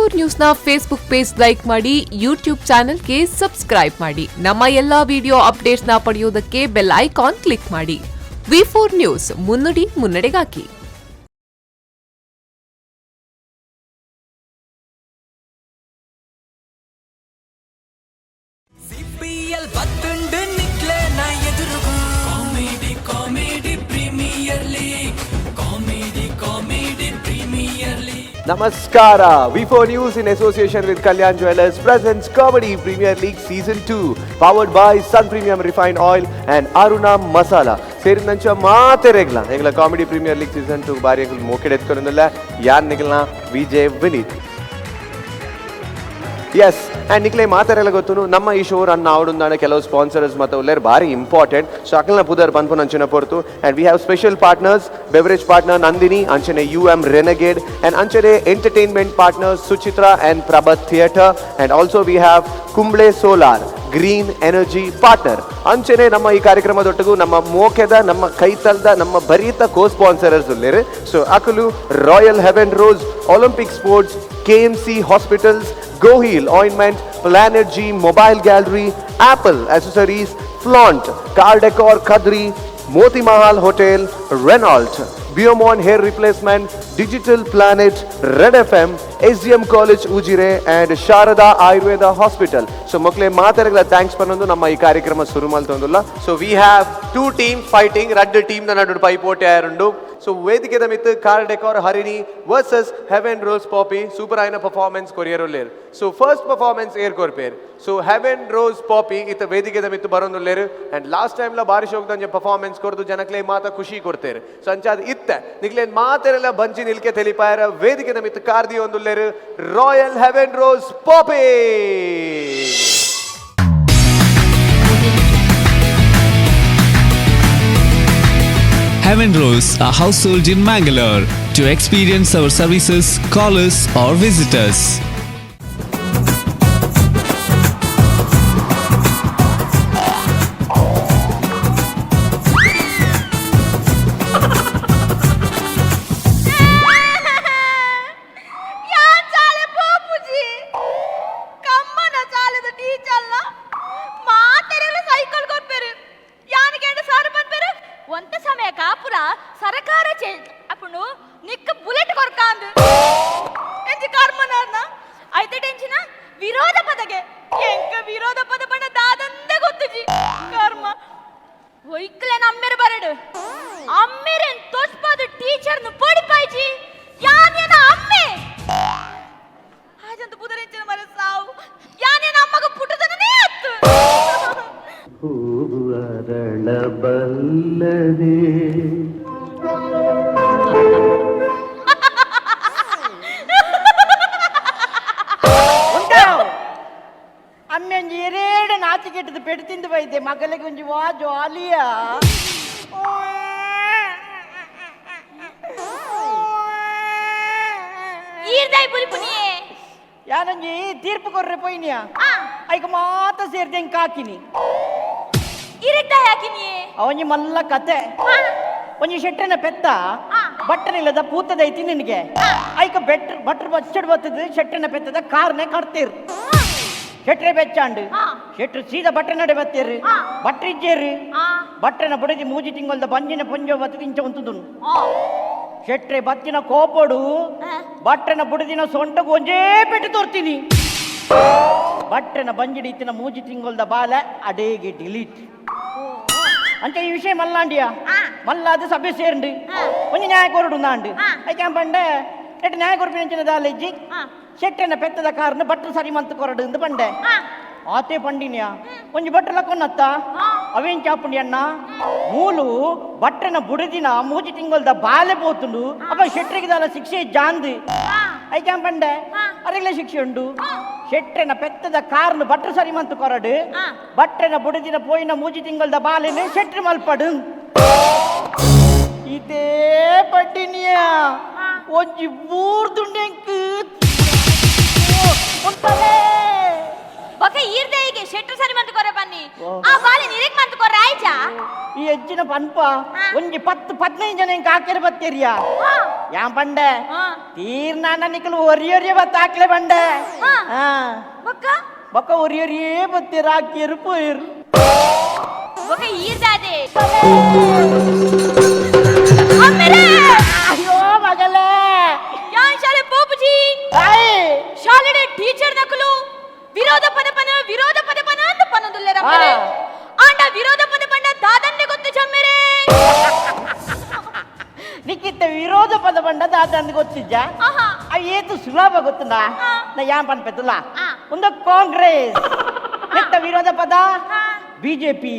V4 ನ್ಯೂಸ್ನ Facebook page like ಮಾಡಿ, YouTube ಚಾನೆಲ್ಗೆ subscribe ಮಾಡಿ. ನಮ್ಮ ಎಲ್ಲಾ ವಿಡಿಯೋ ಅಪ್ಡೇಟ್ಸ್ನ ಪಡೆಯೋದಕ್ಕೆ bell icon click ಮಾಡಿ. ವಿ4 ನ್ಯೂಸ್, ಮುನ್ನುಡಿ ಮುನ್ನಡೆಗಾಗಿ. ಸಿಪಿಎಲ್ ಬತ್ತುಂಡು ನಿಕ್ಲೆನ ಎದುರುಗು. Comedy, comedy premier league. Comedy, comedy premier league. ನಮಸ್ಕಾರ. V4 News in association with Kalyan Jewellers presents Comedy Premier League Season 2, powered by Sun Premium Refined Oil and Aruna Masala. ಸೇರಿದಂಚ ಮಾತೆರೆಗ್ಲ ಎಂಗ್ಲ comedy premier league season 2 ಬಾರಿ ಎಂಗ್ಲ ಮೋಕೆಡ್ ಎತ್ಕೊಂಡಲ್ಲ. ಯಾನ್ ನಿಗಲ್ನ Vijay Vineeth. S, and ನಿಕ್ಲೆ ಮಾತಾರೆಲ್ಲ ಗೊತ್ತು, ನಮ್ಮ ಈ show run ಆವಡುಂದಾಣ ಕೆಲವು sponsors ಮತ್ತು ಉಲ್ಲೇರ್ ಭಾರಿ ಇಂಪಾರ್ಟೆಂಟ್. ಸೊ ಅಕಲ್ನ ಪುದರ್ ಪನ್ಪುನ ಅಂಚಿನ ಪೊರ್ತು. And we have special partners, beverage partner Nandini, ಅಂಚನೆ U M renegade, and ಅಂಚನೆ entertainment partner Suchitra and Prabhat theatre, and also we have Kumble solar green energy partner. ಅಂಚನೆ ನಮ್ಮ ಈ ಕಾರ್ಯಕ್ರಮದೊಟ್ಟಿಗೂ ನಮ್ಮ ಮೋಕೆದ, ನಮ್ಮ ಕೈತಲ್ದ, ನಮ್ಮ ಬರೀತ ಕೋ ಸ್ಪಾನ್ಸರರ್ಸ್ ಉಲ್ಲೇರು. ಸೊ ಅಕಲು royal heaven rose, Olympic sports, KMC hospitals, Goheal ointment, planet G mobile gallery, apple accessories, flaunt car decor Kadri, Moti Mahal hotel, Renault, ಬಿಯೋಮಾನ್ hair replacement, digital planet, red F M, S D M college Ujire and Sharada Ayurveda hospital. So ಮಕ್ಕಳೇ ಮಾತಾಡಗಳ thanks ಪನ್ನೊಂದು ನಮ್ಮ ಈ ಕಾರ್ಯಕ್ರಮ ಶುರು ಮಲ್ತೊಂದುಲ್ಲ. So we have two team fighting. ರಡ್ಡ್ team ದ ನಡುಡು ಪೈಪೋಟಿ ಆರುಂಡು. ಸೊ ವೇದಿಕೆದ ಮಿತ್ತು car decor Harini versus heaven rose poppy. Super ಆಯ್ನ performance courier. So first performance air ಕೊರ್ಪೇರ್? So heaven rose poppy ಇತ್ತ ವೇದಿಕೆದ ಮಿತ್ತು ಬರೋದುಲ್ಲೇರು. And last time ಲ ಬಾರಿ ಶೋಕ್ದಂಜೆ ಪರ್ಫಾರ್ಮೆನ್ಸ್ ಕೊರ್ದು ಜನಕ್ಲೆ ಮಾತ ಖುಷಿ ಕೊಡ್ತೇರು. ಸೊ ಅಂಚಾದ ಇತ್ತೆ ನಿಕ್ಲೆ ಮಾತೆರೆಲ್ಲ ಬಂಚಿ ನಿಲ್ಕೆ ತೆಲಿಪಾಯರ ವೇದಿಕೆದ ಮಿತ್ತು ಕಾರ್ದಿ ಒಂದುಲ್ಲೇರು royal heaven rose poppy. Heaven Rose, a household in Mangalore. To experience our services, call us or visit us. ಯಾನ್ ಚಾಲೆ ಪೋಪುಜಿ. ಕಮ್ಮನ ಚಾಲೆದ ಟೀಚರ್ಲ ಮಾತೆರೆಲ್ಲ ಸೈಕಲ್ ಕೊರ್ಪೆರು. ಯಾನ್ ಕೇಂಡ ಸಾರು ಪನ್ಪೆರು, ಒಂತ ಸಮಯ ಕಾಪುರ ಸರಕಾರ ಚೇಂಜ್ ಅಪ್ಪುನು, ನಿಕ್ಕ ಬುಲೆಟ್ ಕೊರ್ಕಾಂದು. ಎಂಚಿ ಕರ್ಮನಾರ್ನ ಐತೆ ಟೆನ್ಷನ್. ವಿರೋಧ ಪದಗೆ ಎಂಕ ವಿರೋಧ ಪದ ಪಂಡ ದಾದಂದೆ ಗೊತ್ತುಜಿ. ಕರ್ಮ, ಒಯ್ಕ್ಲೆನ ಅಮ್ಮೆರು ಬರಡು. ಅಮ್ಮೆರೆನ್ ತೋಚ್ಪಾದು ಟೀಚರ್ನು ಪೊಡಿಪಾಯ್ಜಿ. ಯಾನ್ ಅಮ್ಮೆ ಆಜಂತ ಬುದರೆಂಚಿನ ಮರ ಸಾವು. ಯಾನೇನ ಅಮ್ಮಗ ಪುಟ್ಟದನೇ ಅತ್ತು. ಹೂವು ಅರಳಬಲ್ಲದೆ. ಅಮ್ಮಂಜಿ ಎರೇಡು ನಾಚಿಕೆಟ್ಟದು ಪೆಟ್ಟು ತಿಂದು ಬೈದೆ. ಮಗಲಿಗೆ ಒಂಜಿ ವಾ ಜಾಲಿಯ. ಈರ್ದಾಯ್ ಬುಲಿಪುನಿಯೇ? ಯಾನಂಜಿ ತೀರ್ಪು ಕೊರ್ರೆ ಪೋಯಿನಿಯಾ. ಆ. ಐಕ ಮಾತ ಸೇರ್ದೆ ಇಂಕ್ ಹಾಕಿನಿ. ಇರಿದ್ದಾಯ್ ಹಾಕಿನಿಯೇ? ಅವೊಂಜಿ ಮಲ್ಲ ಕತೆ. ಒಂಜಿ ಶೆಟ್ಟನ ಪೆತ್ತ ಬಟ್ಟನಿಲ್ಲದ ಪೂತದೈತಿ ನಿನಗೆ. ಐಕ ಬೆಟ್ರ್ ಬಟ್ರ್ ಬಚ್ಚಡ್ ಬತ್ತದ ಶೆಟ್ಟನ ಪೆತ್ತದ ಕಾರ್ನೆ ಕಡ್ತೀರ್. ಶೆಟ್ರೆ ಬೆಚ್ಚಾಂಡು. ಶೆಟ್ರು ಸೀದಾ ಬಟ್ಟೆ ನಡೆ ಬತ್ತೀರ್. ಬಟ್ರಿಜ್ಜೇರು. ಬಟ್ಟೆನ ಬುಡದಿ ಮೂಜಿ ತಿಂಗೊಲ್ದ ಬಂಜಿನ ಪೊಂಜೋ ಬತ್ತದ ಇಂಚ ಉಂತುದುನು. ಶೆಟ್ರೆ ಬತ್ತಿನ ಕೋಪಡು ಬಟ್ಟೆನ ಬುಡದಿನ ಸೊಂಟకు ಒಂಜೇ ಪೆಟ್ಟು ತೋರ್ತೀನಿ. ಬಟ್ಟೆನ ಬಂಜಿಡಿ ಇತ್ತಿನ ಮೂಜಿ ತಿಂಗೊಲ್ದ ಬಾಲ ಅಡೇಗೆ ಡಿಲೀಟ್. ಅಂಚ ಈ ವಿಷಯ ಮಲ್ಲಾಂಡಿಯ. ಮಲ್ಲಾದ ಸಭೆ ಸೇರಂಡು. ಒಂಜಿ ನ್ಯಾಯ ಕೊರಡು ನಾಂಡು. ಐಕೆ ಪಂಡೆ, ಎಟ್ ನ್ಯಾಯ ಕೊರ್ಪಿನ ಅಂಚಿನ ದಾಲೆಜ್ಜಿ. ಶೆಟ್ಟೆನ ಪೆತ್ತದ ಕಾರಣ ಬಟ್ರು ಸರಿ ಮಂತ್ ಕೊರಡು ಇಂದು ಪಂಡೆ. ಆತೆ ಪಂಡಿನ್ಯಾ, ಒಂಜಿ ಬಟ್ರು ಲಕ್ಕೊನ್ನತ್ತ. ಅವೇನ್ ಚಾಪುಂಡಿ ಅಣ್ಣ, ಮೂಲು ಬಟ್ಟೆನ ಬುಡದಿನ ಮೂಜಿ ತಿಂಗೊಲ್ದ ಬಾಲೆ ಪೋತುಂಡು. ಅಪ್ಪ ಶೆಟ್ರಿಗೆ ದಾಲ ಶಿಕ್ಷೆ ಜಾಂದು. ಐಕೆ ಪಂಡೆ, ಅರೆಗ್ಲೆ ಶಿಕ್ಷೆ ಉಂಡು. ಶೆಟ್ಟೆನ ಪೆತ್ತದ ಕಾರ್ನು ಬಟ್ರು ಸರಿ ಮಂತ್ ಕೊರಡು. ಬಟ್ಟೆನ ಬುಡದಿನ ಪೋಯಿನ ಮೂಜಿ ತಿಂಗೊಲ್ದ ಬಾಲೆನೆ ಶೆಟ್ರು ಮಲ್ಪಡು. ಇದೇ ಪಟ್ಟಿನಿಯ ಒಂಜಿ ಬೂರ್ದುಂಡೆಂಕ್ ಉಂಟಲೇ. ಬೊಕ ಈರ್ದಾಯಿಗೆ ಶೆಟ್ರು ಸರಿ ಮಂತ್ ಕೊರೆ ಬನ್ನಿ. ಆ ಬಾಲೆ ನಿರೆಗ್ ಮಂತ್ ಕೊರ್ರೆ ಆಯ್ಚ? ಈ ಹೆಚ್ಚಿನ ಪನ್ಪ ಒಂಜಿ 10 15 ಜನ ಇಂಕ ಹಾಕಿರ ಬತ್ತೀರಿಯಾ ಯಾನ್ ಪಂಡೆ ತೀರ್ನಾನ ನಿಕಲು ಒರಿ ಒರಿಯ ಬತ್ತ ಹಾಕ್ಲೆ ಬಂಡೆ. ಬೊಕ್ಕ ಬೊಕ್ಕ ಒರಿ ಒರಿಯೇ ಬತ್ತೀರ ಹಾಕಿರು ಪೋಯಿರು. ಬೊಕ್ಕ ಈರ್ದಾದೆ ಅಮ್ಮೆರೆ. ಅಯ್ಯೋ ಮಗಲೇ, ಯಾನ್ ಶಾಲೆ ಪೋಪುಜಿ. ಶಾಲೆಡೆ ಟೀಚರ್ ನಕಲು ವಿರೋಧ ಪದ ಪನ ವಿರೋಧ ಪದ ಪನ ಅಂತ ಪನದುಲ್ಲೆರ ಅಮ್ಮೆರೆ. ಆಂಡ ವಿರೋಧ ಪದ ಪಂಡ ದಾದನ್ನೆ ಗೊತ್ತು ಜಮ್ಮೆರೆ. ನಿಕ್ಕಿತ್ತ ವಿರೋಧ ಪದ ಪಂಡ ದಾದಂದು ಗೊತ್ತಿಜ್ಜ? ಏತು ಸುಲಭ ಗೊತ್ತುಂಡ. ನಾ ಯಾನ್ ಪನ್ಪೆತ್ತುಲ್ಲ ಒಂದು ಕಾಂಗ್ರೆಸ್ ನಿತ್ತ ವಿರೋಧ ಪದ ಬಿಜೆಪಿ,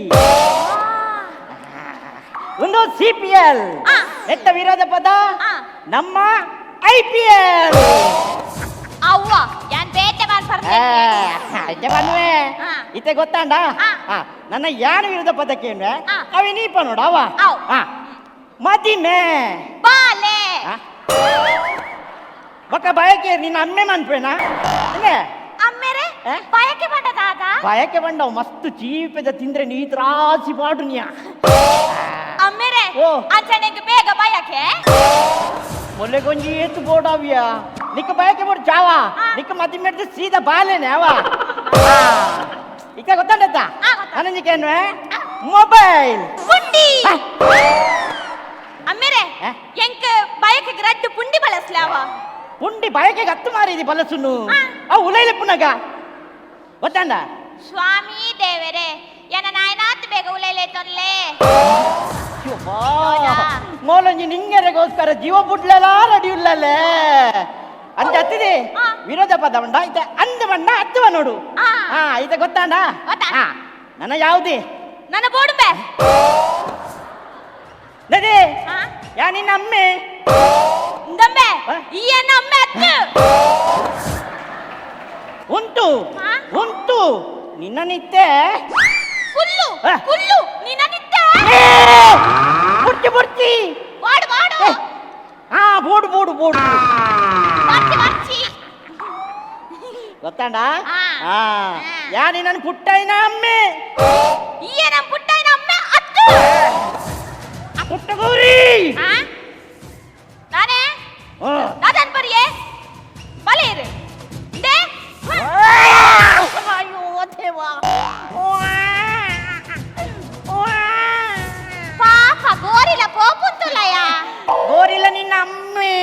ಒಂದು ಸಿಪಿಎಲ್ ಎತ್ತ ವಿರೋಧ ಪದ ನಮ್ಮ ಐಪಿಎಲ್. ಅವ್ವ ಯಾನ್ ಬೇತೆ ಬನ್ನುವೆ ಇತ್ತೆ ಗೊತ್ತಾಂಡ ನನ್ನ ಯಾನ್ ವಿರೋಧ ಪದಕ್ಕೆ ಅವೇ ನೀಪ ನೋಡ ಅವ ಮದಿಮೆ ಬಾಲೆ ಬಕ್ಕ ಬಯಕೆ ನಿನ್ನ ಅಮ್ಮೆ ಮನ್ಪೇನಾ? ಅಮ್ಮೆರೆ ಬಯಕೆ ಬಂಡ ದಾದಾ? ಬಯಕೆ ಬಂಡವು ಮಸ್ತ್ ಚೀಪೆದ ತಿಂದ್ರೆ ನೀ ತ್ರಾಸಿ ಪಾಡು ನೀ. ಅಮ್ಮೆರೆ ಅಂಚನೆಗೆ ಬೇಗ ಬಯಕೆ ಮೊಲ್ಲೆ ಗೊಂಜಿ ಏತು ಬೋಡಾವಿಯ ನಿಕ್ಕ ಬಯಕೆ ಬೋಡು ಚಾವ ನಿಕ್ಕ ಮದಿಮೆಡ್ದು ಸೀದಾ ಬಾಲೇನೆ ಅವ. ಇಕ್ಕ ಗೊತ್ತಾಂಡತ್ತ ನನಂಜಿಕೇನ್ವೆ ಮೊಬೈಲ್ ಪುಂಡಿ. ಅಮ್ಮೆರೆ ಎಂಕ್ ಬಯಕೆಗೆ ರಡ್ಡು ಪುಂಡಿ ಬಳಸ್ಲಾವ? ಪುಂಡಿ ಬಯಕೆಗೆ ಹತ್ತು ಮಾರಿದಿ ಬಲಸುನು ಆ ಉಲೈಲೆ ಪುನಗ ಗೊತ್ತಾಂಡ. ಸ್ವಾಮಿ ದೇವರೇ ಎನ್ನ ನಾಯನಾತ್ ಬೇಗ ಉಲೈಲೆ ತೊನ್ಲೆ. ಮೋಲಂಜಿ ನಿಂಗೆರೆಗೋಸ್ಕರ ಜೀವ ಬುಡ್ಲೆಲ್ಲ ರೆಡಿ ಉಲ್ಲಲೆ ಅಂತ ಹತ್ತಿದೆ ವಿರೋಧ ಪದ ಉಂಡ ಇತ ಅಂದ ಬಣ್ಣ ಹತ್ತುವ ನೋಡು. ಹಾ ಇತ ಗೊತ್ತಾಂಡ. ನನ್ನ ಯಾವುದೇ ನನ್ನ ಬೋಡುಂಬೆ ನದೇ ಯಾ ನಿನ್ನ ಅಮ್ಮೆ ಇಂದಮ್ಮೆ ಈ ಎನ್ನ ಅಮ್ಮೆ ಅತ್ತು ಉಂಟು ಉಂಟು ನಿನ್ನ ನಿತ್ತೆ ಕುಲ್ಲು ಕುಲ್ಲು ನಿನ್ನ ನಿತ್ತೆ ಬುರ್ಚಿ ಬುರ್ಚಿ ವಾಡು ವಾಡು ಹಾ ಬೋಡು ಬೋಡು ಬೋಡು ವರ್ಚಿ ವರ್ಚಿ ಗೊತ್ತಾಂಡ. ಹಾ ಯಾ ನಿನ್ನ ಪುಟ್ಟೈನ ಅಮ್ಮೆ ಈ ನಮ್ಮ ಪುಟ್ಟೈನ ಅಮ್ಮೆ ಅತ್ತು ಪುಟ್ಟ ಗೌರಿ ನಾನೇ ದಾದನ್ ಬರಿಯೇ ಬಲೆ ಇರು ಇಂದೆ. ಅಯ್ಯೋ ದೇವಾ ಪಾಪ ಗೋರಿಲ ಪೋಪುಂತುಲಯ ಗೋರಿಲ ನಿನ್ನ ಅಮ್ಮೆ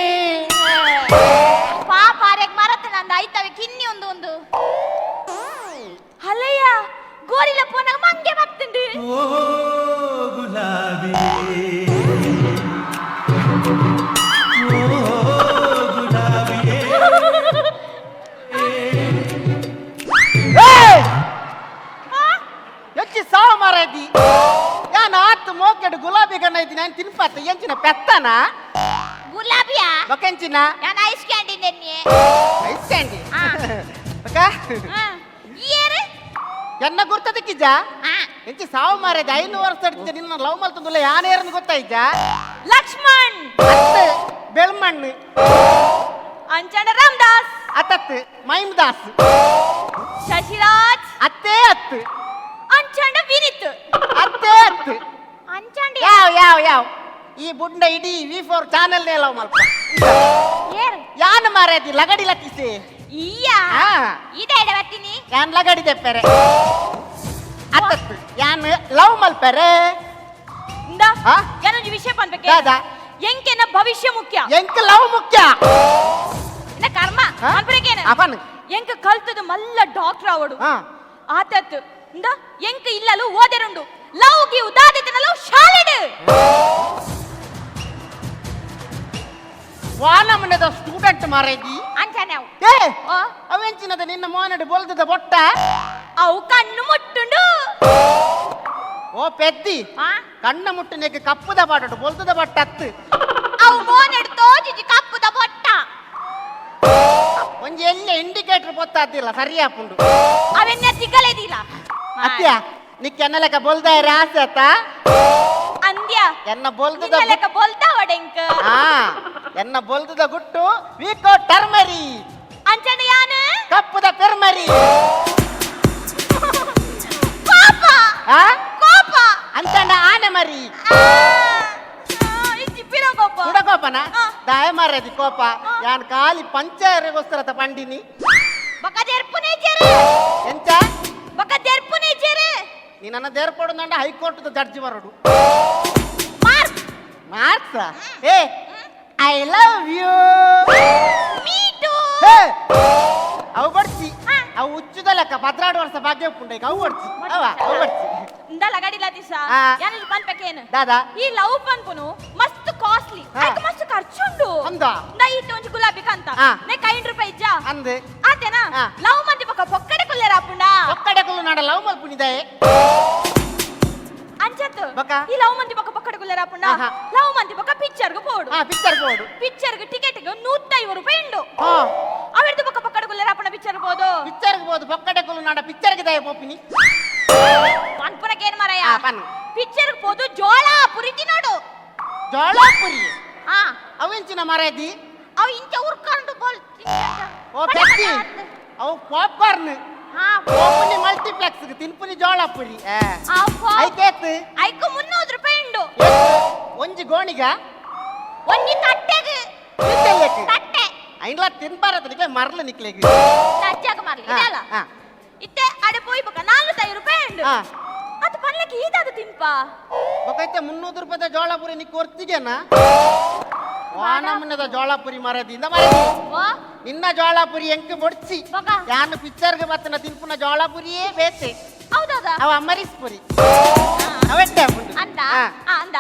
ಪಾಪ ಅರೆಗ್ ಮರತ ನಂದ ಐತವೆ ಕಿನ್ನಿ ಒಂದು ಒಂದು ಅಲ್ಲಯ್ಯ ಗೋರಿಲ ಪೋನಾಗ ಮಂಗೆ ಬತ್ತುಂಡು. ಓ ಗುಲಾಬಿ ಎಂಚಿ ಸಾವು ಮಾರಾದಿ ಯಾನ್ ಆತ್ ಮೋಕೆಡ್ ಗುಲಾಬಿ ಗಣ್ಣ ಇದ್ದೀನಿ ನಾನು ತಿನ್ಪಾತ ಎಂಚಿನ ಪೆತ್ತನ ಗುಲಾಬಿಯಾ ಬೊಕೆಂಚಿನ ನಾನು ಐಸ್ ಕ್ಯಾಂಡಿ ನೆನ್ನೆ ಐಸ್ ಕ್ಯಾಂಡಿ ಬೊಕ ಏರು ಎನ್ನ ಗುರ್ತದಕ್ಕಿಜ್ಜ ಎಂಚಿ ಸಾವು ಮಾರಾದಿ 5 ವರ್ಷ ಅಡ್ತಿದ್ದೆ ನಿನ್ನ ಲವ್ ಮಲ್ತಂದುಲ್ಲ ಯಾನೇರನ್ನು ಗೊತ್ತಾಯ್ಜ? ಲಕ್ಷ್ಮಣ್ ಅತ್ತ ಬೆಳ್ಮಣ್ಣು ಅಂಚನ ರಾಮದಾಸ್ ಅತತ್ ಮೈಮ್ದಾಸ್ ಶಶಿರಾಜ್ ಅತ್ತೇ ಅತ್ತು ಅಂಚಂಡ ವಿನಿತ್ ಅತ್ತೇ ಅತ್ತು ಅಂಚಂಡ ಯಾವ ಯಾವ ಯಾವ ಈ ಬುಂಡ ಇಡೀ V4 channel ನೇ ಲವ್ ಮಲ್ಪ ಯಾನ್ ಮಾರಾದಿ ಲಗಡಿ ಲತ್ತಿಸಿ ಈಯ ಇದೇ ಬರ್ತೀನಿ ಯಾನ್ ಲಗಡಿ ದೆಪ್ಪರೆ ಅತ್ತತ್ತು ಯಾನ್ ಲವ್ ಮಲ್ಪರೆ. ಇಂದ ಯಾನೊಂಜಿ ವಿಷಯ ಪನ್ಬೇಕೆ ಎಂಕೆನ ಭವಿಷ್ಯ ಮುಖ್ಯ ಎಂಕ್ ಲವ್ ಮುಖ್ಯ ಇನ್ನ ಕರ್ಮ ಪನ್ಪರೇಕೇನ ಎಂಕ್ ಕಲ್ತದ ಮಲ್ಲ ಡಾಕ್ಟರ್ ಅವಡು ಆತತ್ತು ಇಂದ ಎಂಕ್ ಇಲ್ಲಲು ಓದೆರುಂಡು ಲವ್ ಗಿವ್ ದಾದಿತನ ಲವ್ ಶಾಲೆಡು ವಾನಮನದ ಸ್ಟೂಡೆಂಟ್ ಮಾರೇದಿ ಅಂಚನೆ ಅವು ಏ ಅವೆಂಚಿನದ ನಿನ್ನ ಮೋನಡು ಬೋಲ್ದದ ಬೊಟ್ಟ ಅವು ಕಣ್ಣು ಮುಟ್ಟುಂಡು. ಓ ಪೆದ್ದಿ ಕಣ್ಣ ಮುಟ್ಟುನೆಗೆ ಕಪ್ಪುದ ಬಾಟು ಬೋಲ್ದದ ಬೊಟ್ಟ ಅತ್ತು ಅವು ಮೋನಡು ತೋಜಿಜಿ ಕಪ್ಪುದ ಬೊಟ್ಟ ಒಂಜಿ ಎಲ್ಲ ಇಂಡಿಕೇಟರ್ ಪೊತ್ತಾತಿಲ್ಲ ಸರಿಯಾಪುಂಡು ಅವೆನ್ನ ತಿಕ್ಕಲೇದಿಲ್ಲ ಅತ್ಯ ನಿಕ್ಕೆ ಎನ್ನ ಲೆಕ್ಕ ಬೋಲ್ದ ಆಸೆ ಆತ ಅಂದ್ಯ ಎನ್ನ ಬೋಲ್ದದ ಲೆಕ್ಕ ಬೋಲ್ದ ವಡೆಂಕ ಆ ಎನ್ನ ಬೋಲ್ದದ ಗುಟ್ಟು ವೀಕೋ ಟರ್ಮರಿ ಅಂಚನ ಯಾನು ಕಪ್ಪುದ ಪೆರ್ಮರಿ ಕೋಪ ಆ ಕೋಪ ಅಂಚಂಡ ಕೋಪನ? ದಾಯ ಮಾರದಿ ಕೋಪ. ಯಾನ್ ಖಾಲಿ ಪಂಚಾಯರೆಗೋಸ್ಕರ ಪಂಡಿನಿ. ಬೊಕ ದೆರ್ಪುನೆ ಇಜ್ಜೆರ್. ಎಂಚ? ಬೊಕ ದೆರ್ಪುನೆ ಇಜ್ಜೆರ್. ನೀ ನನ್ನ ದೇರ್ಪಡು ನಂಡ high court judge ಬರೋಡು. Mark. Marks? ಏ I love you. Me too. ಅವು ಬಡ್ಸಿ ಅವು ಹುಚ್ಚುದ ಲೆಕ್ಕ 12 ವರ್ಷ ಭಾಗ್ಯ ಉಪ್ಪುಂಡ ಈಗ ಅವು ಬಡ್ಸಿ ಅವ ಅವು ಬಡ್ಸಿ. ಇಂದ ಲಗಡಿಲ್ಲ ದಿಸ. ಯಾನ್ ಪನ್ಪಕೇನು? ದಾದಾ. ಈ ಲವ್ ಪನ್ಪುನು ಮಸ್ತ್ ಕಾಸ್ಟ್ಲಿ. ಐಕ್ ಮಸ್ತ್ ಖರ್ಚುಂಡು. ಅಂದ? ಇಂದ ಈಟ್ ಒಂಜಿ ಗುಲಾಬಿ ಕಂತ. ನೆಕ್ 5 ರೂಪಾಯಿ ಇಜ್ಜಾ? ಅಂದೆ. ಆತೇನಾ? ಲವ್ ಮಂದಿ ಬೊಕ ಪೊಕ್ಕಡೆ ಕುಲ್ಲೆರ ಆಪುಂಡ? ಪೊಕ್ಕಡೆ ಕುಲ್ಲು ನಾಡ ಲವ್ ಮಲ್ಪುನಿದಾಯೆ. ಅಂಚತ್ತು. ಬೊಕ? ಈ ಲವ್ ಮಂದಿ ಬೊಕ ಪೊಕ್ಕಡೆ ಕುಲ್ಲೆರ ಆಪುಂಡ? ಲವ್ ಮಂದಿ ಬೊಕ ಪಿಕ್ಚರ್ ಗ್ ಪೋಡು. ಪಿಕ್ಚರ್ ಪೋಡು. ಪಿಕ್ಚರ್ ಗ್ ಟಿಕೆಟ್ ಗ್ 150 ರೂಪಾಯಿ ಉಂಡು. ಅವೆರ್ದು ಬೊಕ ಪೊಕ್ಕಡೆ ಕುಲ್ಲೆರ ಆಪುಂಡ ಪಿಕ್ಚರ್ ಪೋದು? ಪಿಕ್ಚರ್ ಗ್ ಪೋದು ಪೊಕ್ಕಡೆ ಕುಲ್ಲು ನಾಡ ಪಿಕ್ಚರ್ ಗ್ ದಾಯ ಪೋಪಿನಿ. ಪನ್ಪುನಕೇನ್ ಮಾರಾಯ? ಪನ್ನು. ಪಿಕ್ಚರ್ ಗ್ ಪೋದು ಜೋಳ ಪುರಿ ತಿನ್ನೋಡು. ಜೋಳ ಪುರಿ? ಅವೆಂಚಿನ ಮಾರಾಯದಿ? ಅವು ಇಂಚ ಉರ್ಕೊಂಡು ಬೋಲ್. ಓ ಪೆಟ್ಟಿ. ಅವು ಪಾಪ್ಕಾರ್ನ್. ಪೋಪುನಿ ಮಲ್ಟಿಪ್ಲೆಕ್ಸ್ ಗ್ ತಿನ್ಪುನಿ ಜೋಳ ಪುರಿ. ಐಕೇತ್? ಐಕ್ 300 ರೂಪಾಯಿ ಉಂಡು. ಒಂಜಿ ಗೋಣಿಗ? ಒಂಜಿ ತಟ್ಟೆಗ್. ತಟ್ಟೆ. ಐನ್ಲ ತಿನ್ಬಾರದು ನಿಕ್ಲೆ ಮರ್ಲ ನಿಕ್ಲೆಗ್. ತಜ್ಜಾಗ ಮರ್ಲ ಇದಲ್ಲ. ಇತ್ತೆ ಅಡೆ ಪೋಯಿ ಬೊಕ 450 ರೂಪಾಯಿ ಉಂಡು. ಅದು ಪನ್ಲಕ್ಕೆ ಈದಾದ ತಿನ್ಪ. ಬೊಕೈತೆ 300 ರೂಪಾಯಿದ ಜೋಳ ಪುರಿ ನಿಕ್ ಒರ್ತಿಗೆನಾ? ವಾನ ಮುನ್ನದ ಜೋಳ ಪುರಿ ಮರದಿಂದ ಮರದಿ. ನಿನ್ನ ಜೋಳ ಪುರಿ ಎಂಕ್ ಬೊಡ್ಚಿ. ಯಾನು ಪಿಕ್ಚರ್ಗೆ ಬತ್ತನ ತಿನ್ಪುನ ಜೋಳ ಪುರಿಯೇ ಬೇತೆ. ಹೌದೌದಾ? ಅವ ಅಮರೀಶ್ ಪುರಿ. ಅವೆಡ್ಡೆ ಉಂಡು. ಅಂದ? ಅಂದ.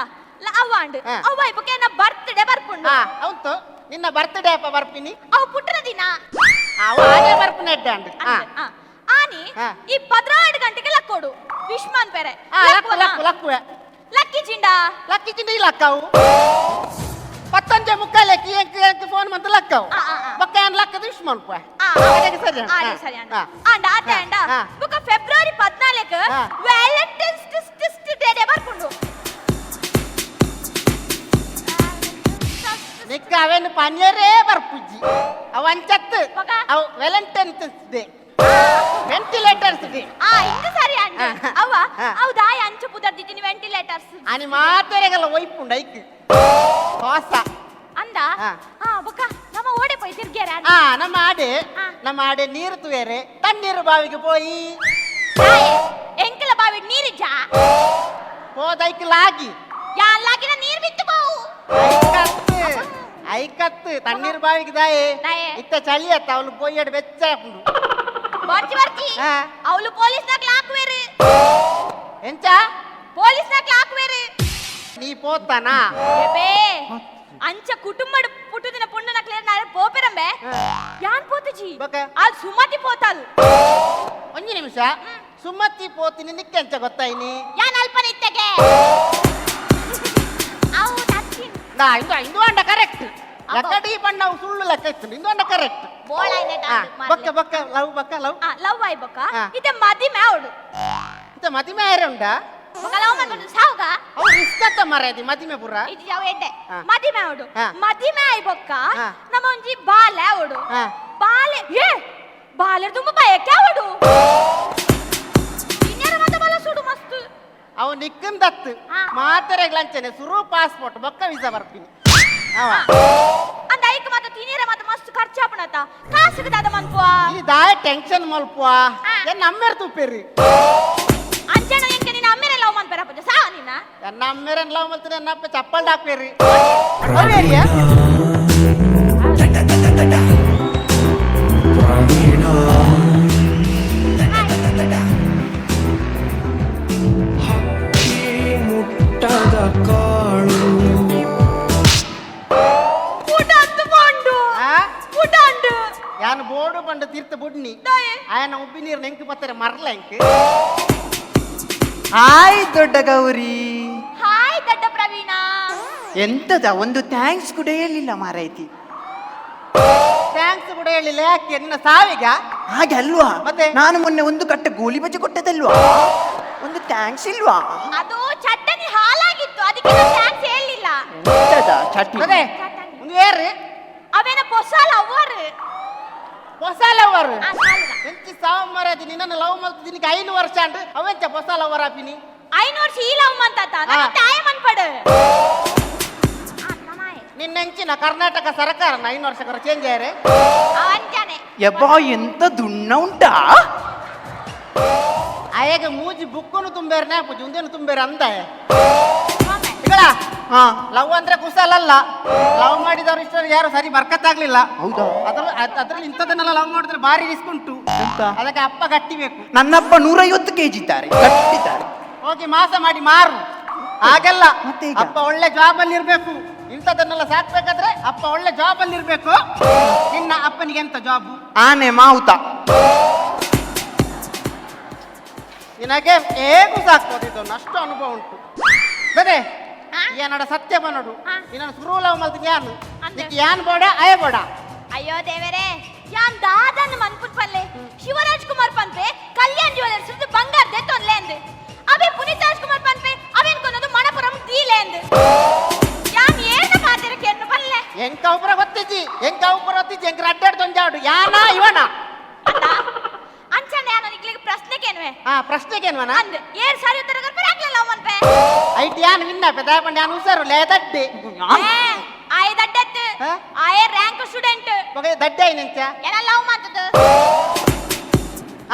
ಅವ್ವ ಅಂಡು. ಅವ್ವ ಇಬ್ಬಕ್ಕೆ ಎನ್ನ ಬರ್ತ್ಡೇ ಬರ್ಪುಂಡು. ಹೌದು. ನಿನ್ನ ಬರ್ತ್ಡೇ ಅಪ್ಪ ಬರ್ಪಿನಿ. ಅವು ಪುಟ್ಟನ ದಿನ. ಅವ ಆನೆ ಬರ್ಪುನ ಎಡ್ಡೆ ಅಂಡು. ಆನಿ ಈ 12 ಗಂಟೆಗೆ ಲಕ್ಕೋಡು. ವಿಶ್ಮಾನ್ ಪೆರೆ. Luck, luck, ಲಕ್ಕುವೆ. ಲಕ್ಕಿ ಚಿಂಡ. ಲಕ್ಕಿ ಚಿಂಡ ಈ ಲಕ್ಕವು. ಪತ್ತಂಜೆ ಮುಕ್ಕಾಲಕ್ಕೆ ಎಂಕ್ ಎಂಕ್ ಫೋನ್ ಮಂತ ಲಕ್ಕವು. ಬೊಕ್ಕ ಏನ್ ಲಕ್ಕದ ವಿಶ್ ಮನ್ಪ. ಸರಿ ಸರಿ ಅಂಡ. ಅಂಡ ಆತೆ ಅಂಡ. ಬೊಕ್ಕ ಫೆಬ್ರವರಿ 14 Valentine's day day ಬರ್ಪುಂಡು. ನಿಕ್ಕ ಅವೇನು ಪನ್ಯರೇ ಬರ್ಪುಜ್ಜಿ. ಅವ ಅಂಚತ್ತು. ಅವು Valentine's day. Ventilators day. ಇಂದು ಸರಿ ಅಂಡ. ಅವ ಅವು ದಾಯ ಅಂಚ ಪುದರ್ದಿದ್ದೀನಿ ವೆಂಟಿಲೇಟರ್ಸ್. అని ಮಾತೆರೆಗಲ್ಲ ಒಯ್ಪುಂಡು ಐಕ್. ಹೊಸ. ಅಂದ? ಬೊಕ್ಕ ನಮ್ಮ ಓಡೆ ಪೋಯಿ ತಿರ್ಗ್ಯಾರ? ನಮ್ಮ ಆಡೆ. ನಮ್ಮ ಆಡೆ ನೀರು ತುವೇರೆ ತಣ್ಣೀರು ಬಾವಿಗೆ ಪೋಯಿ. ಎಂಕಲ ಬಾವಿ ನೀರಿಜ್ಜಾ? ಹೋದೈಕ್ ಲಾಗಿ. ಯಾ ಲಾಗಿನ ನೀರ್ ಬಿತ್ತು ಬಾವು. ಐಕತ್ತು. ಐಕತ್ತು ತಣ್ಣೀರು ಬಾವಿಗೆ ದಾಯೆ. ಇತ್ತ ಚಳಿ ಅತ್ತ ಅವಳು ಪೋಯಡ್ ಬೆಚ್ಚ ಹಾಕೊಂಡು. ಬರ್ಚಿ ಬರ್ಚಿ. ಅವಳು ಪೊಲೀಸ್ ನಾಕ್ ಲಾಕ್ವೇರು. ಎಂಚ? ಪೊಲೀಸ್ ನಾಕ್ ಲಾಕ್ವೇರು. ನೀ ಪೋತಾನಾ? ಬೇ ಅಂಚ ಕುಟುಂಬಡ್ ಪುಟ್ಟುದಿನ ಪೊಣ್ಣು ನಕ್ಲೇರ್ ನಾರೆ ಪೋಪೆರಂಬೆ. ಯಾನ್ ಪೋತುಜಿ? ಅಲ್ ಸುಮತಿ ಪೋತಲ್. ಒಂಜಿ ನಿಮಿಷ. ಸುಮತಿ ಪೋತಿನಿ ನಿಕ್ಕೆಂಚ ಗೊತ್ತಾಯ್ನಿ? ಯಾನ್ ಅಲ್ಪನ ಇತ್ತೆಗೆ. ಅವು ತತ್ತಿನ್. ನಾ ಇಂದು ಇಂದು ಅಂಡ ಕರೆಕ್ಟ್. ಲಕ್ಕಡಿ ಬಣ್ಣ ಅವು ಸುಳ್ಳು ಲೆಕ್ಕ ಇತ್ತು. ಇಂದು ಅಂಡ ಕರೆಕ್ಟ್. ಬೋಳ ಐನೆ ಬೊಕ್ಕ ಬೊಕ್ಕ ಲವ್ ಬೊಕ್ಕ ಲವ್. ಲವ್ ಆಯ್ ಬೊಕ್ಕ. ಇತ್ತೆ ಮದಿಮೆ ಅವಡು. ಇತ್ತೆ ಮದಿಮೆ ಆಯ್ರೆ ಉಂಡಾ? ಬೊಕ್ಕ ಲವ್ ಮಲ್ಪುಂಡು ಸಾವುಗ? ಅವು ರಿಸ್ಕ್ ಅತ್ತ ಮಾರಾಯದಿ ಮದಿಮೆ ಪುರ. ಇದು ಯಾವ ಎಡ್ಡೆ. ಮದಿಮೆ ಅವಡು. ಮದಿಮೆ ಆಯ್ ಬೊಕ್ಕ ನಮ್ಮ ಒಂಜಿ ಬಾಲೆ ಅವಡು. ಬಾಲೆ ಏ ಬಾಲೆ ತುಂಬ ಬಯಕೆ ಅವಡು. ಇನ್ಯಾರ ಮಾತ ಬಲ ಸುಡು ಮಸ್ತ್. ಅವು ನಿಕ್ಕನ್ ದತ್ತು. ಮಾತೆರೆಗ್ಲಂಚನೆ ಸುರು ಪಾಸ್ಪೋರ್ಟ್ ಬೊಕ್ಕ ವೀಸಾ ಬರ್ಪಿನಿ. ಅಂದ ಐಕ್ ಮಾತ ತಿನೀರ ಮಾತ ಮಸ್ತ್ ಖರ್ಚಾಪುಣತ. ಕಾಸುಗೆ ದಾದ ಮನ್ಪುವ. ಈ ದಾಯ ಟೆನ್ಷನ್ ಮಲ್ಪುವ. ಎನ್ನ ಅಮ್ಮೇರ್ ತೂಪೇರಿ. ಅಂಚನ ಎಂಕೆ ನಿನ್ನ ಅಮ್ಮೇರೆ ಲವ್ ಮನ್ಪೇರ ಪೂಜೆ ಸಾವ ನಿನ್ನ. ಎನ್ನ ಅಮ್ಮೇರನ್ ಲವ್ ಮಲ್ತಿನ ಎನ್ನ ಅಪ್ಪ ಚಪ್ಪಲ್ ಹಾಕ್ಬೇರಿ. ಯಾನು ಬೋಡು ಬಂಡು ತೀರ್ಥ ಬುಡ್ನಿ. ಆಯನ ಉಬ್ಬಿ ನೀರು ನೆಂಕು ಬತ್ತಾರೆ ಮರ್ಲ ಎಂಕ್. ಹಾಯ್ ದೊಡ್ಡ ಗೌರಿ. ಹಾಯ್ ದೊಡ್ಡ ಪ್ರವೀಣ. ಎಂತದ ಒಂದು thanks ಕೂಡ ಹೇಳಿಲ್ಲ ಮಾರಾಯ್ತಿ. Thanks ಕೂಡ ಹೇಳಿಲ್ಲ ಯಾಕೆ ನಿನ್ನ ಸಾವಿಗ? ಹಾಗೆ ಅಲ್ವಾ? ಮತ್ತೆ? ನಾನು ಮೊನ್ನೆ ಒಂದು ಕಟ್ಟ ಗೋಲಿ ಬಜ್ಜಿ ಕೊಟ್ಟದಲ್ವಾ, ಒಂದು thanks ಇಲ್ವಾ? ಅದು ಚಟ್ಟನಿ ಹಾಲಾಗಿತ್ತು, ಅದಕ್ಕೆ ನಾನು thanks ಹೇಳಿಲ್ಲ. ಎಂತದ ಚಟ್ನಿ? ಅದೇ ಒಂದು ಏರು ಅವೇನ ಪೊಸಾಲ ಅವ್ವರು. ಹೊಸ ಲವರ್ ಆ, ಸಾಲದ. ಎಂಚಿ ಸಾವು ಮರದಿ ನಿನ್ನನ್ನು ಲವ್ ಮಲ್ತು ನಿನಗೆ 5 ವರ್ಷ ಅಂಡ್ ಅವೆಂಚ ಹೊಸ ಲವರ್ ಆಪಿನಿ? 5 ವರ್ಷ ಈ ಲವ್ ಮಂತಾತ ನನ್ನ ತಾಯಿ ಮನ್ಪಡು. ನಿನ್ನೆಂಚಿನ ಕರ್ನಾಟಕ ಸರ್ಕಾರ 5 ವರ್ಷ ಚೇಂಜ್ ಆಯ್ರೆ ಅವಂಚಾನೆ ಯಬ್ಬಾ ಎಂತ ದುಣ್ಣ ಉಂಟಾ ಆಯಾಗ ಮೂಜಿ ಬುಕ್ಕನು ತುಂಬೇರ್ ನ್ಯಾಪುಜಿ ಉಂದೇನು ತುಂಬೇರ ಅಂದ ಇಗಳ ಹಾ ಲವ್ ಅಂದ್ರೆ ಕುಶಲಲ್ಲ. ಲವ್ ಮಾಡಿದವರು ಇಷ್ಟೊಂದು ಯಾರು ಸರಿ ಬರ್ಕತ್ತಾಗ್ಲಿಲ್ಲ. ಹೌದಾ? ಅದ್ರಲ್ಲಿ ಇಂಥದನ್ನೆಲ್ಲ ಲವ್ ಮಾಡಿದ್ರೆ ಭಾರಿ ರಿಸ್ಕ್ ಉಂಟು. ಎಂತ? ಅದಕ್ಕೆ ಅಪ್ಪ ಗಟ್ಟಿ ಬೇಕು. ನನ್ನಪ್ಪ 150 ಕೆಜಿ ಇದ್ದಾರೆ, ಗಟ್ಟಿದ್ದಾರೆ. ಹೋಗಿ ಮಾಸ ಮಾಡಿ ಮಾರು ಹಾಗೆಲ್ಲ. ಮತ್ತೆ ಈಗ? ಅಪ್ಪ ಒಳ್ಳೆ ಜಾಬ್ ಅಲ್ಲಿ ಇರ್ಬೇಕು. ಇಂಥದನ್ನೆಲ್ಲ ಸಾಕ್ಬೇಕಾದ್ರೆ ಅಪ್ಪ ಒಳ್ಳೆ ಜಾಬ್ ಅಲ್ಲಿ ಇರ್ಬೇಕು. ನಿನ್ನ ಅಪ್ಪನಿಗೆ ಎಂತ ಜಾಬ್? ಆನೆ ಮಾವುತ. ನಿನಗೆ ಹೇಗೂ ಸಾಕ್ಬೋದು, ಇದನ್ನು ಅಷ್ಟು ಅನುಭವ ಉಂಟು. ಬೇರೆ ಏನಡ ಸತ್ಯ ಬನ್ನೋಡು ನಿನ್ನ ಸುರು ಲವ್ ಮಲ್ತೀನಿ ಯಾನು ನಿಕ್ಕೆ ಯಾನ್ ಬೋಡ ಅಯ ಬೋಡ. ಅಯ್ಯೋ ದೇವರೇ, ಯಾನ್ ದಾದನ್ ಮನ್ಪುಟ್ ಪಲ್ಲೆ ಶಿವರಾಜ್ ಕುಮಾರ್ ಪನ್ಪೆ ಕಲ್ಯಾಣ್ ಜ್ಯುವೆಲರ್ಸ್ ಬಂಗಾರ ದೆ ತೊನ್ಲೆ ಅಂದೆ. ಅವೇ ಪುನೀತ್ ರಾಜ್ಕುಮಾರ್ ಪನ್ಪೆ ಅವೇನ್ ಕೊನ್ನದು ಮಣಪುರಂ ದೀಲೆ ಅಂದೆ. ಯಾನ್ ಏನ ಮಾತಿರಕ್ಕೆ ಏನು ಪಲ್ಲೆ? ಎಂಕ ಉಪರ ಗೊತ್ತಿಜ್ಜಿ, ಎಂಕ ಉಪರ ಗೊತ್ತಿಜ್ಜಿ, ಎಂಕ ಅಡ್ಡಾಡ್ ತೊಂಜಾಡು ಯಾನ ಇವನ ಅಂದ ಅಂಚನೆ ಯಾನ ನಿಕ್ಲಿಗೆ ಪ್ರಶ್ನೆಗೇನುವೆ? ಹಾ ಪ್ರಶ್ನೆಗೇನುವನ ಅಂದ್ ಏರ್ ಸಾರಿ ಉತ್ತರ ಕೊರ್ಪೆ ಆಗ್ಲಿಲ್ಲ ಲವ್ ಮನ್ಪೆ. ಐಟ್ ಯಾನ್ ವಿನ್ನ ಪೆ ದಾಪಂಡ ಯಾನ್ ಹುಷಾರು ಲೇ ದಡ್ಡೆ. ಆಯ್ ದಡ್ಡತ್ತು ಆಯ್ ರ್ಯಾಂಕ್ ಸ್ಟೂಡೆಂಟ್. ಮಗ ದಡ್ಡೆ ಐನಂಚ ಏನ ಲವ್ ಮಾಡ್ತದ?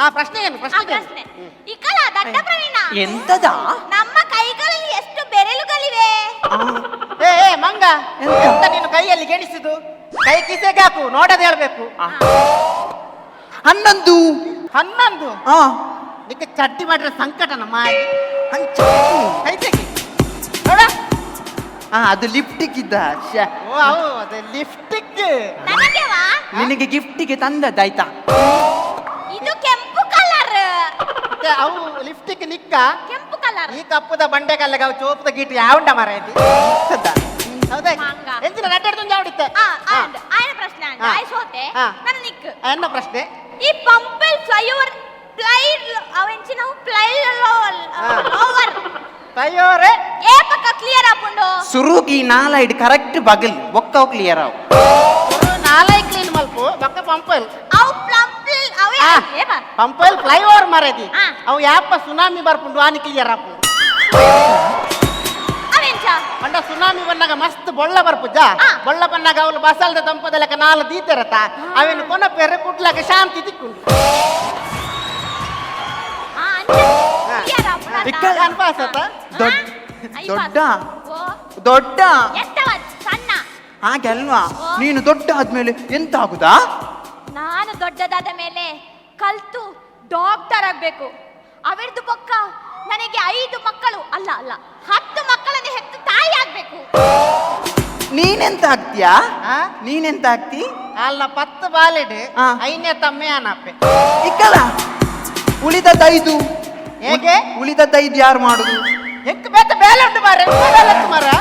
ಆ ಪ್ರಶ್ನೆ ಏನು? ಪ್ರಶ್ನೆ ಪ್ರಶ್ನೆ ಇಕಲ ದಡ್ಡ ಪ್ರವೀಣ ಎಂತದ? ನಮ್ಮ ಕೈಗಳಲ್ಲಿ ಎಷ್ಟು ಬೆರಳುಗಳಿವೆ? ಏ ಏ ಮಂಗ, ಎಂತ ನೀನು ಕೈಯಲ್ಲಿ ಗೆಣಿಸಿದು? ಕೈ ಕಿಸೆಗೆ ಹಾಕು, ನೋಡದೆ ಹೇಳ್ಬೇಕು. 11. 11? ನಿಕ್ಕೆ ಚಡ್ಡಿ ಮಾಡಿದ್ರೆ ಸಂಕಟನ ಮಾಡಿ ಕೈ ತೆಗಿ ನೋಡ. ಅದು ಲಿಪ್ಟಿಕ್ ಇದ್ದ. ಓ ಅದು ಲಿಪ್ಟಿಕ್. ನಿನಗೆ ಗಿಫ್ಟಿಗೆ ತಂದದ್ದಾಯ್ತಾ? ಇದು ಕೆಂಪು ಕಲರ್. ಅವು ಲಿಪ್ಟಿಕ್ ನಿಕ್ಕ ಕೆಂಪು ಕಲರ್. ಈ ಕಪ್ಪುದ ಬಂಡೆ ಕಲ್ಲಗ ಅವು ಚೋಪದ ಗೀಟು ಯಾವುಂಡ ಮರ ಐತಿ? ಹೌದಾ? ಎಂಚಿನ ನಡ್ಡಾಡ್ದು ಯಾವಡಿತ್ತೆ? ಆಯನ ಪ್ರಶ್ನೆ ಆಯ್ ಸೋತೆ ನನ್ನ ನಿಕ್. ಎನ್ನ ಪ್ರಶ್ನೆ? ಈ ಪಂಪೆಲ್ ಫ್ಲೈಓವರ್ ಪ್ಲೈ ಅವೆಂಚಿ ನಾವು ಪ್ಲೈ ಓವರ್ ಫ್ಲೈಓವರ್ ಏ ಪಕ್ಕ ಕ್ಲಿಯರ್ ಆಪುಂಡು? ಸುರುಗಿ ನಾಲೈಡ್ ಕರೆಕ್ಟ್ ಬಗಲ್ ಬೊಕ್ಕ ಕ್ಲಿಯರ್ ಆವು. ನಾಲೈ ಕ್ಲೀನ್ ಮಲ್ಪು ಬೊಕ್ಕ ಪಂಪೆಲ್ ಅವು ಪ್ಲಂಪಲ್ ಅವೇ ಏಪ ಪಂಪೆಲ್ ಫ್ಲೈಓವರ್ ಮಾರೇದಿ ಅವು ಯಾಪ ಸುನಾಮಿ ಬರ್ಪುಂಡು ಆನಿ ಕ್ಲಿಯರ್ ಆಪುಂಡು. ಅವೆಂಚ ಅಂಡ ಸುನಾಮಿ ಬನ್ನಾಗ ಮಸ್ತ್ ಬೊಳ್ಳ ಬರ್ಪುಜ, ಬೊಳ್ಳ ಬನ್ನಾಗ ಅವಳು ಬಸಲ್ದ ತಂಪದಲಕ ನಾಲ್ ದೀತೆರತ ಅವೇನು ಕೊನ ಪೆರೆ ಕುಟ್ಲಾಗ ಶಾಂತಿ ತಿಕ್కుంಡು. ದೊಡ್ಡ ದೊಡ್ಡ ಹಾಗೆ ಅಲ್ವಾ? ನೀನು ದೊಡ್ಡ ಆದ್ಮೇಲೆ ಎಂತ ಆಗುದಾ? ನಾನು ದೊಡ್ಡದಾದ ಮೇಲೆ ಕಲ್ತು ಡಾಕ್ಟರ್ ಆಗ್ಬೇಕು. ಅವೆರ್ದು ಬೊಕ್ಕ ನನಗೆ 5 ಮಕ್ಕಳು ಅಲ್ಲ ಅಲ್ಲ 10 ಮಕ್ಕಳನ್ನು ಹೆತ್ತು ತಾಯಿ ಆಗ್ಬೇಕು. ನೀನೆಂತ ಆಗ್ತೀಯಾ? ನೀನೆಂತ ಆಗ್ತಿ? ಅಲ್ಲ 10 ಬಾಲೆಡ್ 5ನೇ ತಮ್ಮೆ ಅನಪ್ಪೆ. ಇಕ್ಕಲ್ಲ ಉಳಿದದ್ದು 5. ಹೇಗೆ ಉಳಿದದ್ದು 5 ಯಾರು ಮಾಡುದು? ಎಕ್ ಬೇತ ಬೇಲೆ ಉಂಟು ಮಾರ್ರೆ, ಬೇಲೆ ಉಂಟು ಮಾರ್ರೆ.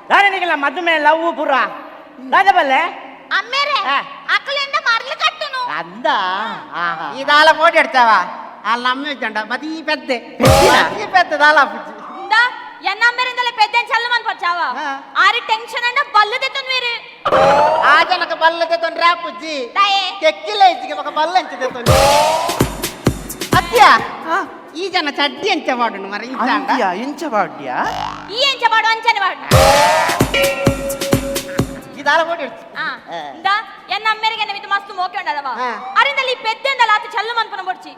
ದಾದನಿಗೆಲ್ಲ ಮದುವೆ ಲವ್ ಪುರ ದಾದಬಲ್ಲೆ ಅಮ್ಮೇರೆ ಅಕ್ಕಲಿಂದ ಮರ್ಲು ಕಟ್ಟುನು ಅಂದ ಈ ದಾಲ ಮೋಡಿ ಅಡ್ತಾವ ಅಲ್ಲ ನಮ್ಮ ಜಂಡ ಬದಿ ಪೆದ್ದೆ ಈ ಪೆದ್ದೆ ದಾಲ ಪುಜ್ಜಿ ಇಂದ ಎನ್ನ ಅಮ್ಮೇರಿಂದಲೇ ಪೆದ್ದೆ ಚಲ್ಲು ಮನ್ ಪಚ್ಚಾವ ಆರಿ ಟೆನ್ಷನ್ ಅಂಡ ಬಲ್ಲದೆ ತೊನ್ವೇರು. ಆ ಜನಕ ಬಲ್ಲದೆ ತೊಂದ್ರೆ ಆ ಪುಜ್ಜಿ ಕೆಕ್ಕಿಲ್ಲ ಇಜ್ಜಿಗೆ ಮಗ ಬಲ್ಲ ಅಂಚಿದೆ ತೊಂದ್ರೆ ಅತ್ಯ. ಈ ಜನ ಚಡ್ಡಿ ಅಂಚ ಮಾಡೋಣ ಮರ ಇಂಚ ಬಾಡ್ಯ ಈ ಎಂಚ ಮಾಡು ಅಂಚನೆ ಮಾಡು. ಈ ದಾಲ ಮೋಡಿ ಇಂದ ಎನ್ನ ಅಮ್ಮೇರಿಗೆ ನಮಿತು ಮಸ್ತ್ ಮೋಕೆ ಉಂಡದವ ಅರಿಂದಲ್ಲಿ ಪೆದ್ದೆಂದಲ ಆತ ಚಲ್ಲು ಮನ್ಪನ ಬೊಡ್ಚಿ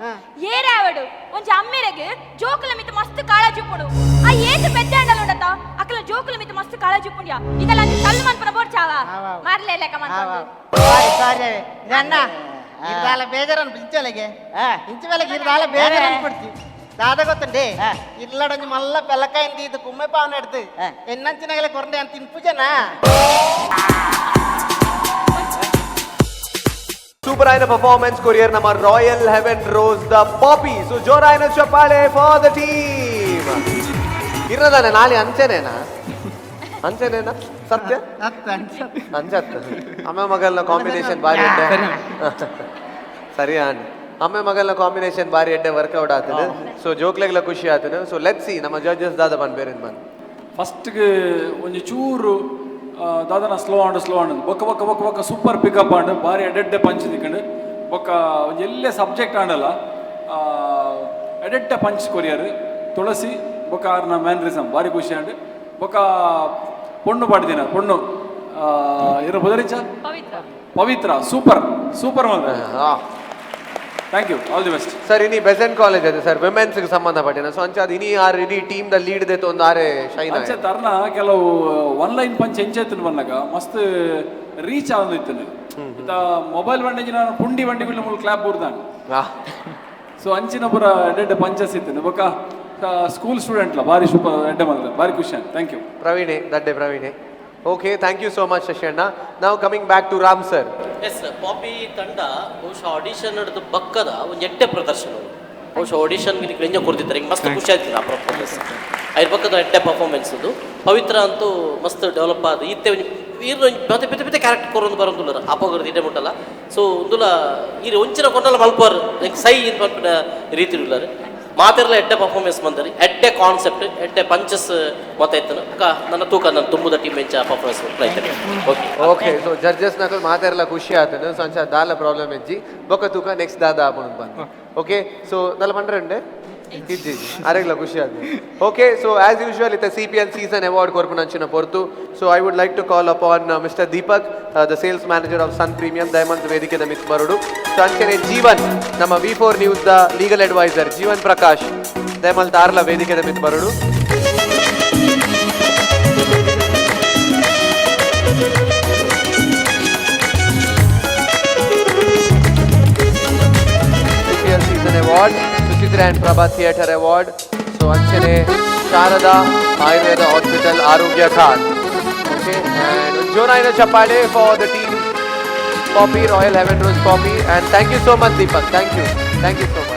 ಏರಾವಡು ಒಂಜಿ ಅಮ್ಮೇರೆಗೆ ಜೋಕುಲ ಮಿತ್ ಮಸ್ತ್ ಕಾಳಜಿ ಉಪ್ಪುಡು. ಆ ಏತು ಪೆದ್ದೆ ಅಂಡಲ ಉಂಡತ ಅಕಲ ಜೋಕುಲ ಮಿತ್ ಮಸ್ತ್ ಕಾಳಜಿ ಉಪ್ಪುಂಡ್ಯ ಇದೆಲ್ಲ ಅಂಚ ಚಲ್ಲು ಮನ್ಪನ ಬೊಡ್ಚಾವ ಮಾರ್ಲೆ ಲೆಕ್ಕ ಮನ್ಪೊಂದು. ಸಾರಿ ಸಾರಿ ಅಣ್ಣ ಇರ್ದಾಲ ಬೇಜಾರನ್ ಇಂಚಲೆಗೆ ಇಂಚ ಇರ್ದಾಲ ಬೇಜಾರನ್ ಪಡ್ತಿ ದಾದ ಗೊತ್ತುಂಡೆ ಇಲ್ಲಡೊಂಜಿ ಮಲ್ಲ ಪೆಲಕಾಯಿಂದ ಇದು ಕುಮ್ಮೆ ಪಾವನ ಎಡ್ದು ಎನ್ನಂಚಿನಗಲೆ ಕೊರಂಡೆ ಅಂತ ತಿನ್ಪುಜನ. ಸೂಪರ್ ಆಯ್ನ ಪರ್ಫಾರ್ಮೆನ್ಸ್ ಕೊರಿಯರ್ ನಮ್ಮ royal heaven rose the poppy. So ಜೋರಾಯ್ನ ಚಪ್ಪಾಳೆ ಫಾರ್ the team. ಇರೋದಾನೆ ನಾಳೆ ಅಂಚೆನೇನಾ? ಅಂಚೆನೇನಾ ಸತ್ಯ ಅಂಚತ್ತ ಅಮ್ಮ ಮಗಲ್ನ ಕಾಂಬಿನೇಷನ್ ಬಾರಿ ಎಡ್ಡೆ. ಸರಿ ಅಣ್ಣ ಅಮ್ಮ ಮಗಲ್ನ ಕಾಂಬಿನೇಷನ್ ಬಾರಿ ಎಡ್ಡೆ ವರ್ಕೌಟ್ ಆತನು. ಸೊ ಜೋಕ್ಲೆಗ್ಲ ಖುಷಿ ಆತನು. ಸೊ let see ನಮ್ಮ ಜಡ್ಜಸ್ ದಾದ ಬನ್ ಬೇರೆ ಬನ್. ಫಸ್ಟ್ಗೆ ಒಂಜಿ ಚೂರು ದಾದನ ಸ್ಲೋ ಆಂಡ್ ಸ್ಲೋ ಆಂಡ್ ಬೊಕ್ಕ ಬೊಕ್ಕ ಬೊಕ್ಕ ಬೊಕ್ಕ ಸೂಪರ್ ಪಿಕಪ್ ಆಂಡ್ ಬಾರಿ ಎಡೆಡ್ಡೆ ಪಂಚ್ ದಿಕ್ಕಂಡು ಬೊಕ್ಕ ಒಂಜಿ ಎಲ್ಲೇ ಸಬ್ಜೆಕ್ಟ್ ಆಂಡಲ್ಲ ಎಡೆಡ್ಡೆ ಪಂಚ್ ಕೊರಿಯರ್ ತುಳಸಿ ಬೊಕ್ಕ ಆರ್ನ ಮ್ಯಾನ್ರಿಸಮ್ ಬಾರಿ ಖುಷಿ ಆಂಡ್. ಬೊಕ ಪೊಣ್ಣು ಪಾಡ್ದಿನ ಪೊಣ್ಣು ಇರ ಬುದರಿಚ ಪವಿತ್ರ. ಪವಿತ್ರ ಸೂಪರ್ ಸೂಪರ್ ಮಲ್ದ. Thank you, all the best. Sir, ಇನಿ ಬೆಸೆಂಟ್ ಕಾಲೇಜ್ ಇದೆ ಸರ್, ವಿಮೆನ್ಸ್ ಸಂಬಂಧಪಟ್ಟಿನ. ಸೊ ಅಂಚ ಅದು ಇನಿ ಆರ್ ಇಡೀ ಟೀಮ್ the lead ದೆತ್ತು ಒಂದು ಆರೆ ಶೈನ್. ಅಂಚೆ ತರ್ನ ಕೆಲವು ಒನ್ ಲೈನ್ ಪಂಚ್ ಎಂಚೆತ್ತುಂಡು ಬಂದಾಗ ಮಸ್ತ್ ರೀಚ್ ಆವೊಂದು ಇತ್ತು. ಇತ್ತ ಮೊಬೈಲ್ ಬಂಡೆಜಿ ನಾನು ಪುಂಡಿ ಬಂಡಿ ಬಿಡ್ಲ ಮೂಲು ಕ್ಲಾಪ್ ಬೂರ್ದಾಂಡ್. ಸೊ ಅಂಚಿನ ಪುರ ಎಡ್ಡೆ ಪಂಚಸ್ ಇತ್ತು. ಬೊಕ ಸ್ಕೂಲ್ ಸ್ಟೂಡೆಂಟ್ಲ ಬಾರಿ ಸೂಪರ್ ಎಡ್ಡೆ ಮಲ್ದ, ಬಾರಿ ಖುಷಿ. Thank you. ಪ್ರವೀಣೆ ದಡ್ಡೆ ಪ್ರವೀಣೆ. Okay, thank you so much Shashi ಅಣ್ಣ. ನಾವು coming back to Ram sir. Yes, Poppy ತಂಡ ಬಹುಶಃ ಆಡಿಷನ್ ನಡೆದು ಬಕ್ಕದ ಒಂದು ಎಡ್ಡೆ ಪ್ರದರ್ಶನ. ಬಹುಶಃ ಆಡಿಷನ್ ಎಂಜಾಯ್ ಕೊಡ್ತಿದ್ದಾರೆ. ಹಿಂಗೆ ಮಸ್ತ್ ಖುಷಿ ಆಯ್ತು ಆ ಪರ್ಫಾರ್ಮೆನ್ಸ್. ಅದ್ರ ಪಕ್ಕದ ಎಡ್ಡೆ ಪರ್ಫಾರ್ಮೆನ್ಸ್ ಅದು. ಪವಿತ್ರ ಅಂತೂ ಮಸ್ತ್ ಡೆವಲಪ್ ಆದ. ಇತ್ತೆ ಒಂಜಿ ಈರ್ನ ಒಂಜಿ ಬೇತೆ ಬೇತೆ ಬೇತೆ ಕ್ಯಾರೆಕ್ಟರ್ ಕೊರೊಂದು ಬರೋಂದುಲ್ಲರ ಅಪಗರ್ದು ಇಡೆ ಮುಟ್ಟಲ್ಲ. ಸೊ ಒಂದುಲ ಈರ್ ಒಂಚಿನ ಕೊಟ್ಟಲ್ಲ ಮಲ್ಪರ್ ಸೈ ಇದು ಪನ್ಪಿನ ರೀತಿ ಉಲ್ಲರ್. ಮಾತೆರ್ಲ ಎಡ್ಡೆ ಪರ್ಫಾರ್ಮೆನ್ಸ್ ಬಂದರಿ, ಎಡ್ಡೆ ಕಾನ್ಸೆಪ್ಟ್, ಎಡ್ಡೆ ಪಂಚಸ್ ಮತ ಇತ್ತನು. ಅಕ್ಕ ನನ್ನ ತೂಕ ನನ್ನ ತುಂಬುದ ಟೀಮ್ ಎಂಚ ಪರ್ಫಾರ್ಮೆನ್ಸ್ ಐತೆ. ಓಕೆ. ಓಕೆ, ಸೊ ಜಡ್ಜಸ್ ನಕಲ್ ಮಾತಾಡಲ್ಲ, ಖುಷಿ ಆತನು. ಸೊ ಅಂಚ ದಾಲ ಪ್ರಾಬ್ಲಮ್ ಇಜ್ಜಿ. ಬೊಕ್ಕ ತೂಕ ನೆಕ್ಸ್ಟ್ ದಾದ ಆಪುಂಡು ಬಂದು. ಓಕೆ, ಸೊ ದಾಲ ಪಂಡ್ರೆ ಇಜ್ಜಿ, ಅರೆಗ್ಲ ಖುಷಿ ಆತು. ಓಕೆ, ಸೊ ಆಸ್ ಯೂಶುವಲ್ ಇತ್ತ ಸಿಪಿಎಲ್ ಸೀಸನ್ ಅವಾರ್ಡ್ ಕೊರ್ಪುನಂಚಿನ ಪೊರ್ತು. So I would like to call upon Mister Deepak, the sales manager of Sun Premium diamonds, ವೇದಿಕೆದ ಮಿತ್ ಬರುಡು. ಸೊ ಅಂಚನೆ ಜೀವನ್, ನಮ್ಮ ವಿ4 news the legal adviser Jeevan Prakash ದಯಮಲ್ ತಾರ್ಲ ವೇದಿಕೆದ ಮಿತ್ ಬರುಡು. CPL season award, Suchitra and Prabha theatre award, so ಅಂಚನೆ Sharada Ayurveda hospital ಆರೋಗ್ಯ card. Okay, and ಜೋರಾಯಿನ ಚಪ್ಪಾಳೆ for the team Poppy, Royal Heaven Rose Poppy. And thank you so much, Deepak. Thank you, thank you so much.